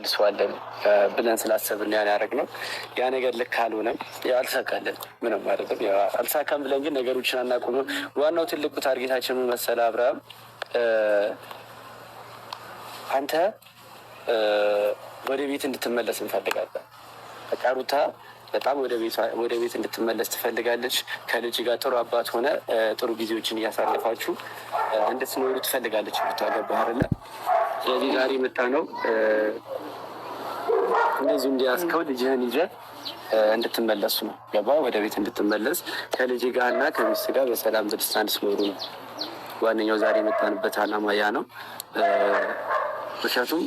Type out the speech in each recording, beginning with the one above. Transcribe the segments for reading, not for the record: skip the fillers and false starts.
እንመልሰዋለን ብለን ስላሰብን ያን ያደረግነው። ያ ነገር ልክ አልሆነም፣ አልተሳካልን፣ ምንም አይደለም። አልተሳካም ብለን ግን ነገሮችን አናቆምም። ዋናው ትልቁ target ኣችን ምን መሰለህ አብርሃም፣ አንተ ወደ ቤት እንድትመለስ እንፈልጋለን። በቃ ሩታ በጣም ወደ ቤት እንድትመለስ ትፈልጋለች። ከልጅ ጋር ጥሩ አባት ሆነ ጥሩ ጊዜዎችን እያሳለፋችሁ እንድትኖሩ ትፈልጋለች። ሩታ፣ ገባህ አይደለ? ስለዚህ ዛሬ የመጣ ነው እንደዚሁ እንዲያስከው ልጅህን ይዘህ እንድትመለሱ ነው። ገባ? ወደ ቤት እንድትመለስ ከልጅ ጋር እና ከሚስት ጋር በሰላም በደስታ እንድትኖሩ ነው። ዋነኛው ዛሬ የመጣንበት አላማ ያ ነው። ምክንያቱም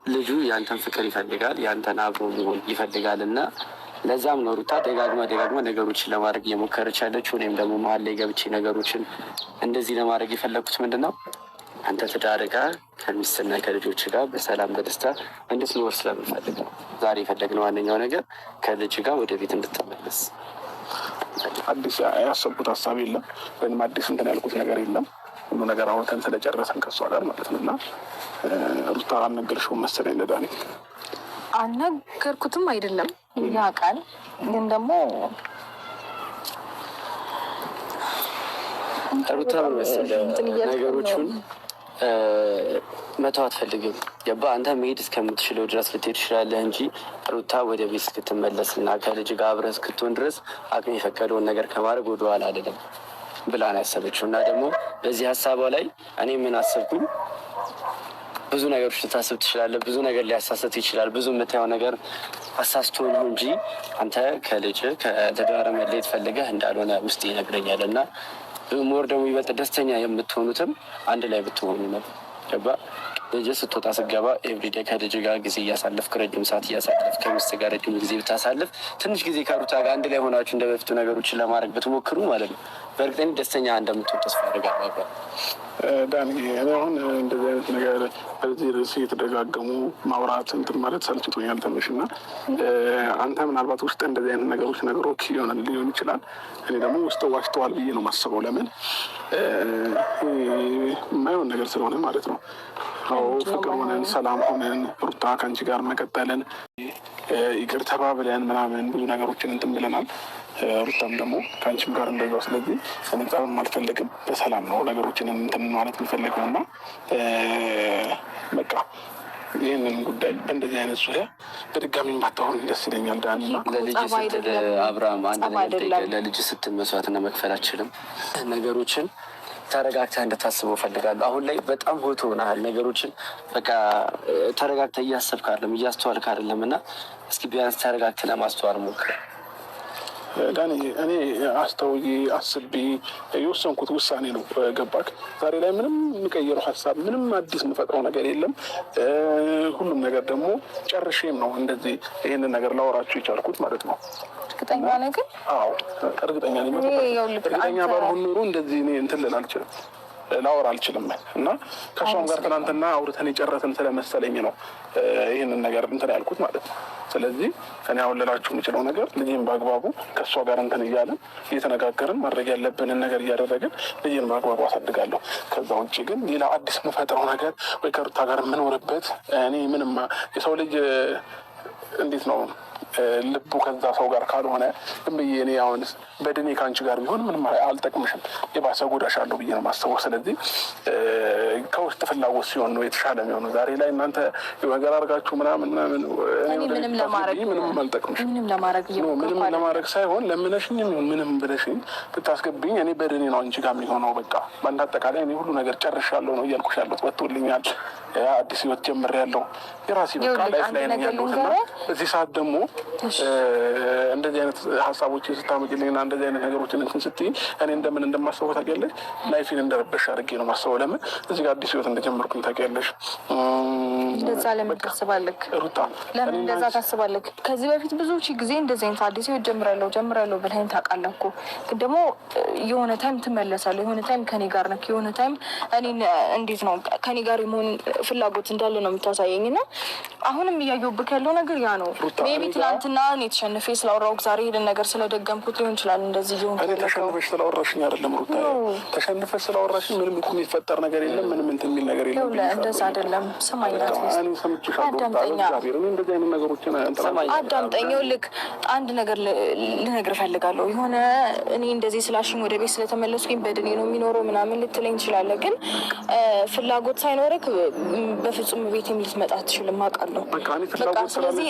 ልጁ ያንተን ፍቅር ይፈልጋል፣ ያንተን አብሮ መሆን ይፈልጋል እና ለዛም ነው ሩታ ደጋግማ ደጋግማ ነገሮችን ለማድረግ እየሞከረች ያለችው። እኔም ደግሞ መሀል ላይ ገብቼ ነገሮችን እንደዚህ ለማድረግ የፈለግኩት ምንድን ነው፣ አንተ ትዳር ጋር ከሚስትና ከልጆች ጋር በሰላም በደስታ እንድትኖር ስለምፈልግ ነው። ዛሬ የፈለግነው ዋነኛው ነገር ከልጅ ጋር ወደ ቤት እንድትመለስ። አዲስ ያሰብኩት ሀሳብ የለም ወይም አዲስ እንትን ያልኩት ነገር የለም። ሁሉ ነገር አውርተን ስለጨረሰን ከእሷ ጋር ማለት ነው። እና ሩታ አልነገርሽውም መሰለኝ ለዳኒ? አልነገርኩትም አይደለም፣ ያውቃል። ግን ደግሞ ሩታ ምን መሰለህ፣ ነገሮቹን መተው አትፈልግም። ገባ? አንተ መሄድ እስከምትችለው ድረስ ልትሄድ ትችላለህ እንጂ ሩታ ወደ ቤት እስክትመለስ እና ከልጅ ጋር አብረህ እስክትሆን ድረስ አቅም የፈቀደውን ነገር ከማድረግ ወደኋላ አይደለም ብላ ነው ያሰበችው። እና ደግሞ በዚህ ሀሳቧ ላይ እኔ ምን አሰብኩኝ? ብዙ ነገሮች ልታስብ ትችላለህ። ብዙ ነገር ሊያሳስት ይችላል። ብዙ የምታየው ነገር አሳስቶ ነው እንጂ አንተ ከልጅ ከትዳር መለየት ፈልገህ እንዳልሆነ ውስጥ ይነግረኛል። እና more ደግሞ ይበልጥ ደስተኛ የምትሆኑትም አንድ ላይ ብትሆኑ ነው። ገባ? ልጅ ስትወጣ ስትገባ everyday ከልጅ ጋር ጊዜ እያሳለፍክ፣ ረጅም ሰዓት እያሳለፍክ፣ ከሚስት ጋር ረጅም ጊዜ ብታሳልፍ፣ ትንሽ ጊዜ ከሩታ ጋር አንድ ላይ ሆናችሁ እንደ በፊቱ ነገሮችን ለማድረግ ብትሞክሩ ማለት ነው፣ በእርግጠኝነት ደስተኛ እንደምትሆን ተስፋ አደርጋለሁ። ዳኒ፣ እኔ አሁን እንደዚህ አይነት ነገር በዚህ ርዕስ እየተደጋገሙ ማውራት እንትን ማለት ሰልችቶኛል ትንሽ። እና አንተ ምናልባት ውስጥ እንደዚህ አይነት ነገሮች ሊሆን ይችላል። እኔ ደግሞ ውስጥ ዋሽተዋል ብዬ ነው የማስበው። ለምን የማይሆን ነገር ስለሆነ ማለት ነው። አዎ፣ ፍቅር ሆነን ሰላም ሆነን ሩታ ከአንቺ ጋር መቀጠልን ይቅር ተባብለን ምናምን ብዙ ነገሮችን እንትን ብለናል። ሩታም ደግሞ ከአንቺም ጋር እንደዛው። ስለዚህ እኔ ጸብም አልፈልግም፣ በሰላም ነው ነገሮችን እንትን ማለት የምፈልገው። እና በቃ ይህንን ጉዳይ በእንደዚህ አይነት ዙሪያ በድጋሚ ባታወሩኝ ደስ ይለኛል። ዳኒ። ለልጅ ስትል አብርሃም፣ አንድ ነገር፣ ለልጅ ስትል መስዋዕትና መክፈል አችልም። ነገሮችን ተረጋግተህ እንድታስበው እፈልጋለሁ። አሁን ላይ በጣም hot ሆነሃል። ነገሮችን በቃ ተረጋግተህ እያሰብክ አይደለም፣ እያስተዋልክ አይደለም። እና እስኪ ቢያንስ ተረጋግተህ ለማስተዋል ሞክር። ዳኒ፣ እኔ አስተውዬ አስቤ የወሰንኩት ውሳኔ ነው። ገባክ? ዛሬ ላይ ምንም የምቀይረው ሀሳብ፣ ምንም አዲስ የምፈጥረው ነገር የለም። ሁሉም ነገር ደግሞ ጨርሼም ነው እንደዚህ ይህንን ነገር ላወራችሁ የቻልኩት ማለት ነው። እርግጠኛ ነህ ግን? አዎ፣ እርግጠኛ ነኝ። እርግጠኛ ባልሆን ኖሮ እንደዚህ እኔ እንትን ልል አልችልም፣ ላወራ አልችልም። እና ከእሷም ጋር ትናንትና አውርተን የጨረስን ስለመሰለኝ ነው ይህንን ነገር እንትን ያልኩት ማለት ነው። ስለዚህ እኔ አሁን ልላችሁ የምችለው ነገር ልጅን በአግባቡ ከእሷ ጋር እንትን እያለን፣ እየተነጋገርን፣ ማድረግ ያለብንን ነገር እያደረግን ልጅን በአግባቡ አሳድጋለሁ። ከዛ ውጭ ግን ሌላ አዲስ የምፈጥረው ነገር ወይ ከሩታ ጋር የምኖርበት እኔ ምንም፣ የሰው ልጅ እንዴት ነው፣ ልቡ ከዛ ሰው ጋር ካልሆነ ዝም ብዬ እኔ አሁን በድኔ ከአንቺ ጋር ቢሆን ምንም አልጠቅምሽም፣ የባሰ ጎዳሻለሁ ብዬ ነው የማስበው። ስለዚህ ከውስጥ ፍላጎት ሲሆን ነው የተሻለ የሚሆነው። ዛሬ ላይ እናንተ ነገር አድርጋችሁ ምናምን ምናምን ምንም ለማድረግ ምንም አልጠቅምሽም። ምንም ለማድረግ ምንም ለማድረግ ሳይሆን ለምነሽኝም ይሁን ምንም ብለሽኝ ብታስገብኝ እኔ በድኔ ነው አንቺ ጋር የሚሆነው። በቃ በአንድ አጠቃላይ እኔ ሁሉ ነገር ጨርሻለሁ ነው እያልኩሽ ያለሁት። ወጥቶልኛል፣ አዲስ ህይወት ጀምሬያለሁ። የራሴ በቃ life ላይ ነኝ ያለሁት። እና በዚህ ሰዓት ደግሞ እንደዚህ አይነት ሀሳቦችን ስታመጪልኝና እንደዚህ አይነት ነገሮችን እንትን ስትይ እኔ እንደምን እንደማስበው ታውቂያለሽ። Life ኤን እንደረበሽ አድርጌ ነው ማስበው። ለምን እዚህ ጋር አዲስ ህይወት እንደጀመርኩኝ ታውቂያለሽ። እንደዛ ለምን ታስባለህ? ሩታ። ለምን እንደዛ ታስባለህ? ከዚህ በፊት ብዙ ሺህ ጊዜ እንደዚህ አይነት አዲስ ህይወት ጀምራለሁ ጀምራለሁ ብለኸኝ ታውቃለህ እኮ። ግን ደግሞ የሆነ time ትመለሳለህ። የሆነ time ከኔ ጋር ነህ። የሆነ time እኔን እንዴት ነው ከኔ ጋር የመሆን ፍላጎት እንዳለ ነው የምታሳየኝ። እና አሁንም እያየሁብህ ያለው ነገር ያ ነው። Maybe ትናንትና እኔ ተሸንፌ ስላወራሁህ፣ ዛሬ ይሄንን ነገር ስለደገምኩት ሊሆን ይችላል እንደዚህ እየሆንኩ እኔ ተሸንፈሽ ስላወራሽኝ አይደለም ሩታ። ተሸንፈሽ ስላወራሽኝ ምንም እኮ የሚፈጠር ነገር የለም። ምንም እንትን የሚል ነገር የለም። እንደዛ አይደለም። ስማኝ። አዳምጠኝ። ይኸውልህ አንድ ነገር ልነግርህ እፈልጋለሁ። የሆነ እኔ እንደዚህ ስላሽኝ ወደ ቤት ስለተመለስኩኝ በድኔ ነው የሚኖረው ምናምን ልትለኝ ትችላለህ፣ ግን ፍላጎት ሳይኖርህ በፍጹም ቤቴም ልትመጣ አትችልም። አውቃለሁ። ስለዚህ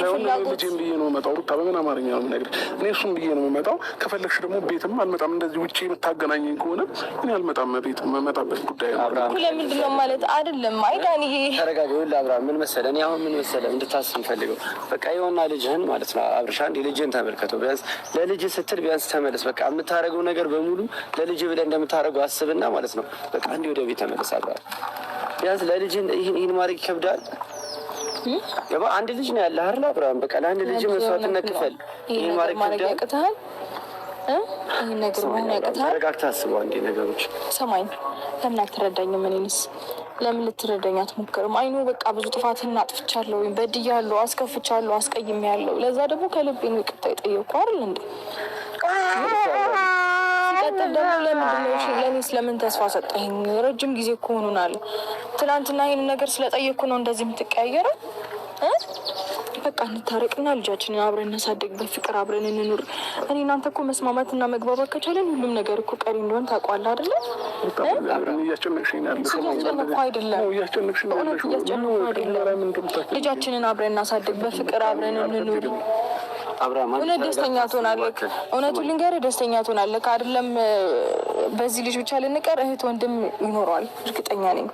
ልጄን ብዬ ነው የምመጣው። ሩታ በምን አማርኛ ነው የምነግርህ? እኔ እሱም ብዬ ነው የምመጣው። ከፈለግሽ ደግሞ ቤትም አልመጣም። እንደዚህ ውጭ የምታገናኘኝ ከሆነ እኔ አልመጣም። ቤት የምመጣበት ጉዳይ ለምንድን ነው ማለት አይደለም። አይ ዳንዬ ተረጋጋ። ይኸውልህ አብርሃም ምን መሰለህ፣ እኔ አሁን ምን መሰለህ እንድታስብ የምፈልገው በቃ ይኸውና ልጅህን ማለት ነው አብርሻ፣ እንደ ልጅህን ተመልከተው። ቢያንስ ለልጅ ስትል ቢያንስ ተመለስ። በቃ የምታደርገው ነገር በሙሉ ለልጅ ብለህ እንደምታደርገው አስብና ማለት ነው በቃ እንዲህ ወደ ቤት ተመለስ አብርሃም። ቢያንስ ለልጅህን ይህን ማድረግ ይከብዳል። ገባ? አንድ ልጅ ነው ያለህ አይደል አብርሃም? በቃ ለአንድ ልጅ መስዋዕትነት ክፈል። ይህን ማድረግ ያቅትሃል? ይህን ነገር መሆን ያቅትሃል? ተረጋግተህ አስበው አንዴ ነገሮች። ሰማኝ፣ ለምን አልተረዳኝም? እኔንስ ለምን ልትረዳኝ አትሞክርም? አይኑ በቃ ብዙ ጥፋትና አጥፍቻለሁ፣ ወይም በድያለሁ፣ አስከፍቻለሁ፣ አስቀይሜያለሁ። ለዛ ደግሞ ከልቤ ነው ይቅርታ የጠየቅኩህ አይደል እንዴ? ሲቀጥል ደግሞ ለምንድን ነው ለእኔስ ለምን ተስፋ ሰጠኸኝ? ረጅም ጊዜ እኮ ሆኖናል። ትናንትና ይህን ነገር ስለጠየቅኩ ነው እንደዚህ የምትቀያየረው? በቃ እንታረቅና ልጃችንን አብረን እናሳደግ፣ በፍቅር አብረን እንኑር። እኔ እናንተ እኮ መስማማትና መግባባት ከቻለን ሁሉም ነገር እኮ ቀሪ እንደሆን ታውቀዋለህ አይደለ? እያስጨነቅኩ አይደለም፣ በእውነት እያስጨነቅኩ አይደለም። ልጃችንን አብረን እናሳድግ፣ በፍቅር አብረን እንኑር። እውነት ደስተኛ ትሆናለህ። እውነቱን ልንገርህ ደስተኛ ትሆናለህ። አይደለም በዚህ ልጅ ብቻ ልንቀር፣ እህት ወንድም ይኖረዋል፣ እርግጠኛ ነኝ።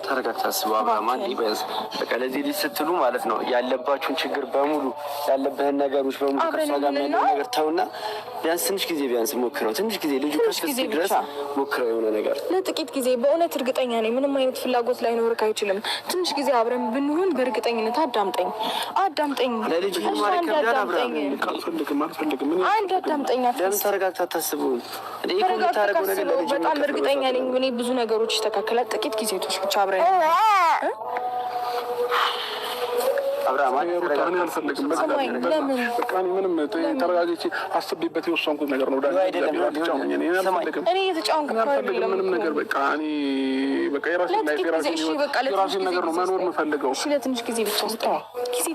ተረጋግተህ አስበው አብርሃም። አንዴ ቢያንስ በቃ ለዚህ ልጅ ስትሉ ማለት ነው ያለባችሁን ችግር በሙሉ ያለብህን ነገሮች በሙሉ ከእሷ ጋር ያለው ነገር ተውና ቢያንስ ትንሽ ጊዜ ቢያንስ ሞክረው፣ ትንሽ ጊዜ ልጁ ከፍ እስኪል ድረስ ሞክረው የሆነ ነገር ለጥቂት ጊዜ። በእውነት እርግጠኛ ነኝ ምንም አይነት ፍላጎት ላይኖርክ አይችልም። ትንሽ ጊዜ አብረን ብንሆን በእርግጠኝነት። አዳምጠኝ፣ አዳምጠኝ፣ ለልጅ ማድረግ ይከብዳል አብርሃም። አንድ አዳምጠኝ። ለምን ተረጋግተህ አታስበውም? ተረጋግተህ በጣም እርግጠኛ ነኝ እኔ ብዙ ነገሮች ይስተካከላል። ጥቂት ጊዜቶች ብቻ አብረን ምንም ተረጋግቼ አስቤበት የወሰንኩት ነገር ነው። እኔ እየተጫወንኩ አልፈልግም ምንም ነገር። በቃ እኔ በቃ የራሴን life የራሴን ነገር ነው መኖር የምፈልገው። ለትንሽ ጊዜ ብቻ ስጠኝ፣ ትንሽ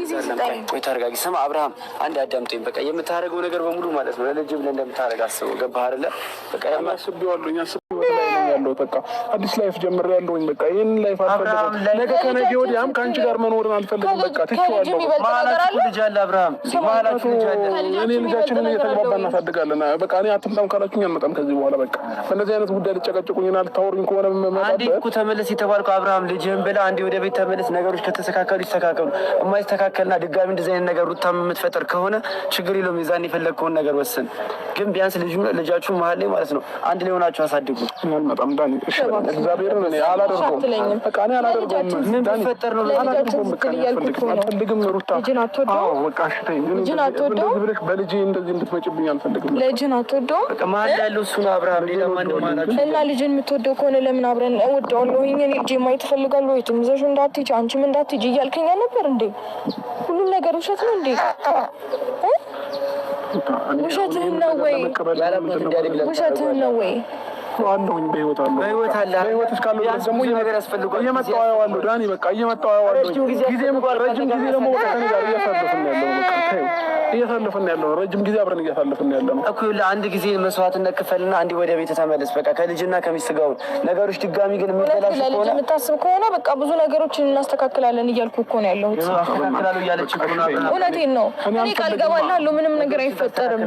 ጊዜ ስጠኝ። ቆይ ተረጋጊ። ስማ አብርሃም አንድ አዳምጠኝ። በቃ የምታደርገው ነገር በሙሉ ማለት ነው ለልጅ ብለህ እንደምታደርግ አስበው። ገባህ አይደለ? በቃ አስቤዋለሁ ያለው በቃ አዲስ life ጀምሬያለሁኝ። በቃ ይህን life አልፈልግም። ነገ ከነገ ወዲያም ከአንቺ ጋር መኖርን አልፈልግም። በቃ ትቼዋለሁ። እኔ ልጃችንን እየተግባባ እናሳድጋለን። በቃ እኔ አትምጣም ካላችሁኝ አልመጣም ከዚህ በኋላ። በቃ በእንደዚህ አይነት ጉዳይ ልጨቀጭቁኝና ልታወሩኝ ከሆነ አንዴ እኮ ተመለስ የተባልከው አብርሃም ልጅህን ብለህ አንዴ ወደ ቤት ተመለስ። ነገሮች ከተስተካከሉ ይስተካከሉ፣ የማይስተካከልና ድጋሚ እንደዚህ አይነት ነገር ሩታም የምትፈጠር ከሆነ ችግር የለውም። የዛን የፈለግከውን ነገር ወስን። ግን ቢያንስ ልጃችሁ መሀል ላይ ማለት ነው አንድ ላይ ሆናችሁ አሳድጉ። አልመጣም ዳኒ። እሺ እግዚአብሔርን እኔ አላደርገውም። በቃ እኔ አላደርገውም። ምን ቢፈጠር ነው? አላደርገውም። በቃ እኔ አልፈልግም። ሩታ ልጅን አትወደውም? አዎ በቃ እሺ ተይኝ። ልጅን አትወደውም? እንደዚህ ብለሽ በልጄ እንደዚህ እንድትመጭብኝ አልፈልግም። ልጅን አትወደውም? በቃ መሀል ላይ ያለው እሱ ነው አብርሃም፣ ሌላ ማንም አላችሁ። እና ልጅን የምትወደው ከሆነ ለምን አብረን እወደዋለሁ እኔ ልጄ ማየት እፈልጋለሁ፣ የትም ይዘሽው እንዳትሄጂ አንቺም እንዳትሄጂ እያልከኝ አልነበር እንዴ? ሁሉም ነገር ውሸት ነው እንዴ? ውሸትህን ነው ወይ? ውሸትህን ነው ወይ? አለሁኝ በህይወት አለሁ። በህይወት አለ። በህይወት እስካለሁ ድረስ ደግሞ ነገር ያስፈልገዋል። እየመጣሁ አየዋለሁ ዳኒ። በቃ እየመጣሁ አየዋለሁ። ረጅም ጊዜ ደግሞ በቃ ከእኔ ጋር እያሳለፍን ያለው በቃ ተይው፣ እያሳለፍን ያለው ረጅም ጊዜ አብረን እያሳለፍን ያለ ነው እኮ። ይኸውልህ አንድ ጊዜ መስዋዕትነት ክፈልና አንዴ ወደ ቤት ተመለስ። በቃ ከልጅና ከሚስት ጋር ሁን። ነገሮች ድጋሚ ግን የሚበላሹ ለልጅ ከሆነ የምታስብ ከሆነ በቃ ብዙ ነገሮችን እናስተካክላለን እያልኩ እኮ ነው ያለሁት። አስተካክላለሁ እያለች እኮ ነው አብርሃም። እውነቴን ነው። እኔ ቃል እገባልሃለሁ፣ ምንም ነገር አይፈጠርም።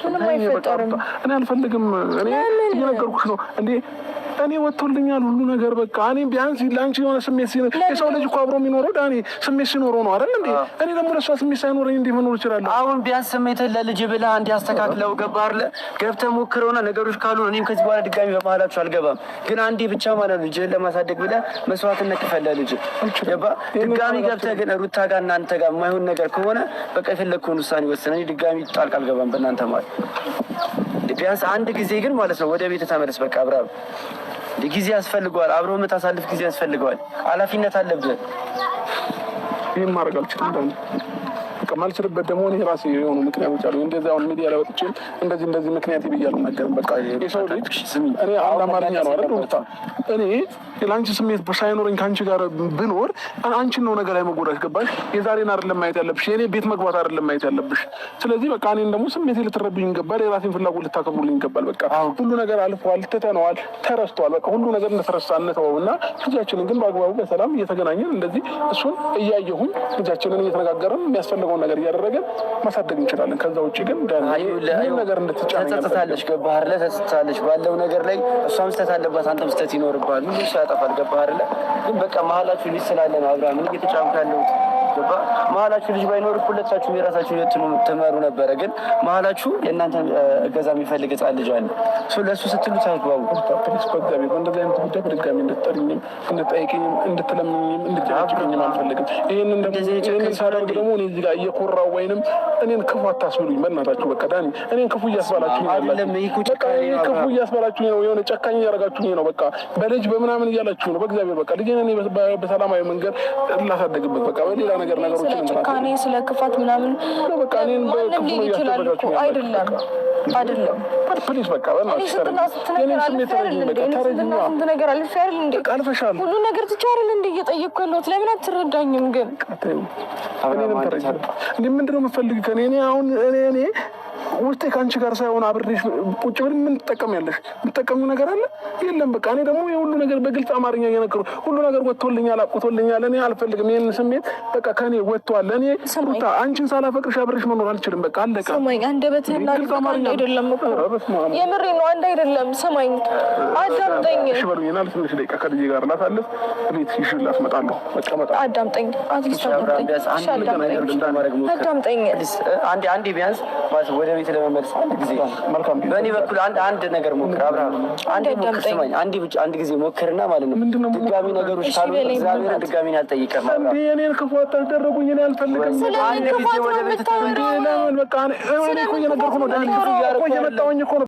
ምንም አይፈጠርም። እኔ አልፈልግም። እኔ እየነገርኩሽ ነው እንዴ እኔ ወጥቶልኛል ሁሉ ነገር በቃ እኔ ቢያንስ ለአንቺ የሆነ ስሜት ሲኖር የሰው ልጅ እኮ አብሮ የሚኖረው ዳኒ ስሜት ሲኖረው ነው አይደል እንዴ? እኔ ደግሞ ለእሷ ስሜት ሳይኖረኝ እንዴት መኖር እችላለሁ? አሁን ቢያንስ ስሜትህን ለልጅ ብለህ አንዴ አስተካክለው። ገባህ አይደለ? ገብተህ ሞክረውና ነገሮች ካሉ እኔም ከዚህ በኋላ ድጋሚ በመሀላችሁ አልገባም። ግን አንዴ ብቻ ማለት ነው ልጅህን ለማሳደግ ብለህ መስዋዕትነት ክፈል ለልጅ። ገባህ? ድጋሚ ገብተህ ግን ሩታ ጋር እናንተ ጋር የማይሆን ነገር ከሆነ በቃ የፈለግከውን ውሳኔ ወስነህ እኔ ድጋሚ ጣልቃ አልገባም በእናንተ ማለት። ቢያንስ አንድ ጊዜ ግን ማለት ነው ወደ ቤት ተመለስ። በቃ አብርሃም ጊዜ ያስፈልገዋል። አብሮ የምታሳልፍ ጊዜ ያስፈልገዋል። ኃላፊነት አለብህ። ይህን ማድረግ አልችልም። በቃ ማልችልበት ደግሞ እኔ ራሴ የሆኑ ምክንያቶች አሉ። እንደዚህ አሁን ሚዲያ ላይ ወጥቼ እንደዚህ እንደዚህ ምክንያት ብዬ አልናገርም። በቃ የሰው ልጅ እኔ አንድ አማርኛ ነው አይደል? ሩታ እኔ ለአንቺ ስሜት ሳይኖረኝ ከአንቺ ጋር ብኖር አንቺን ነው ነገር ላይ መጎዳት። ገባሽ? የዛሬን አይደለም ማየት ያለብሽ፣ የእኔ ቤት መግባት አይደለም ማየት ያለብሽ። ስለዚህ በቃ እኔን ደግሞ ስሜቴ ልትረብኝ ይገባል። የራሴን ፍላጎት ልታከብሩልኝ ይገባል። በቃ ሁሉ ነገር አልፏል፣ ትተነዋል፣ ተረስቷል። በቃ ሁሉ ነገር እንደተረሳ እንተወው እና ልጃችንን ግን በአግባቡ በሰላም እየተገናኘን እንደዚህ እሱን እያየሁኝ ልጃችንን እየተነጋገርን የሚያስፈልገውን ነገር እያደረገን ማሳደግ እንችላለን። ከዛ ውጭ ግን ምንም ነገር እንድትጫነኝ ተጸጽታለች። ገባህ አይደለ? ተጸጽታለች ባለው ነገር ላይ እሷም ስህተት አለባት፣ አንተም ስህተት ይኖርብሃል። ሁሉ ሰው ያጠፋል። ገባህ አይደለ? ግን በቃ መሀላችሁ ልጅ ስላለ ነው አብርሃም እየተጫንኩ ያለሁት። ገባህ? መሀላችሁ ልጅ ባይኖር ሁለታችሁም የራሳችሁን ህይወት ትመሩ ነበረ። ግን መሀላችሁ የእናንተ እገዛ የሚፈልግ ህፃን ልጅ አለ። ለእሱ ስትሉ ተግባቡ። please በእግዚአብሔር በእንደዚህ አይነት ጉዳይ በድጋሚ እንድትጠሪኝም እንድትጠይቅኝም እንድትለምኝም እንድትጨቀጭቅኝም አልፈልግም። ይህንን ሳደርግ ደግሞ እኔ እዚህ ጋር እየኮራሁ ወይንም እኔን ክፉ አታስብሉኝ። በእናታችሁ በቃ ዳኒ፣ እኔን ክፉ እያስባላችሁኝ ክፉ እያስባላችሁኝ ነው። የሆነ ጨካኝ እያደረጋችሁኝ ነው። በቃ በልጅ በምናምን እያላችሁ ነው። በእግዚአብሔር በቃ ልጄን እኔ በሰላማዊ መንገድ ላሳደግበት በቃ በሌላ ነገር ነገሮችን ጭካኔ ስለ ክፋት ምናምን በቃ እኔን ማንም ሊል ይችላል እኮ አይደለም አይደለም። please በቃ ስንት ነገር አልፌ አይደል እንዴ? አልፈሻል። ሁሉ ነገር ትቼ አይደል እንዴ እየጠየቅኩ ያለሁት? ለምን አትረዳኝም ግን? እንዴ ምንድን ነው የምትፈልጊው ከእኔ? እኔ አሁን እኔ ውስጤ ከአንቺ ጋር ሳይሆን አብሬሽ ቁጭ ብል ምን ትጠቀሚያለሽ? የምትጠቀሚው ነገር አለ የለም። በቃ እኔ ደግሞ የሁሉ ነገር በግልጽ አማርኛ እየነገሩ ሁሉ ነገር ወጥቶልኛል፣ አብቅቶልኛል። እኔ አልፈልግም ይህን ስሜት በቃ ከእኔ ወጥቷል። እኔ ሩታ አንቺን ሳላፈቅርሽ አብሬሽ መኖር አልችልም። በቃ አለቀ። ስማኝ፣ አንደበትህና አንድ አይደለም እኮ የምሬ ነው። አንድ አይደለም። ስማኝ፣ አዳምጠኝ። እሺ በሉኝና ትንሽ ደቂቃ ከልጄ ጋር ላሳልፍ፣ ቤት ይዤላት እመጣለሁ። በቃ እመጣለሁ። አዳምጠኝ፣ at least አዳምጠኝ። አዳምጠኝ አንዴ ቢያንስ ወደ ቤት ለመመለስ አንድ ጊዜ መልካም በእኔ በኩል አንድ ነገር ሞክር አብርሃም፣ አንድ ሞክር፣ ስማኝ፣ አንድ ብቻ አንድ ጊዜ ሞክርና ማለት ነው። ድጋሚ ነገሮች ካሉ እግዚአብሔርን ድጋሚ አልጠይቅም። እንዴ እኔን ክፉ አታደረጉኝ። እኔ አልፈልግም። ስለምን ክፋት ነው የምታወራው? ለምን በቃ እኔ እኮ እየነገርኩህ ነው። እኮ እየመጣሁኝ እኮ ነው።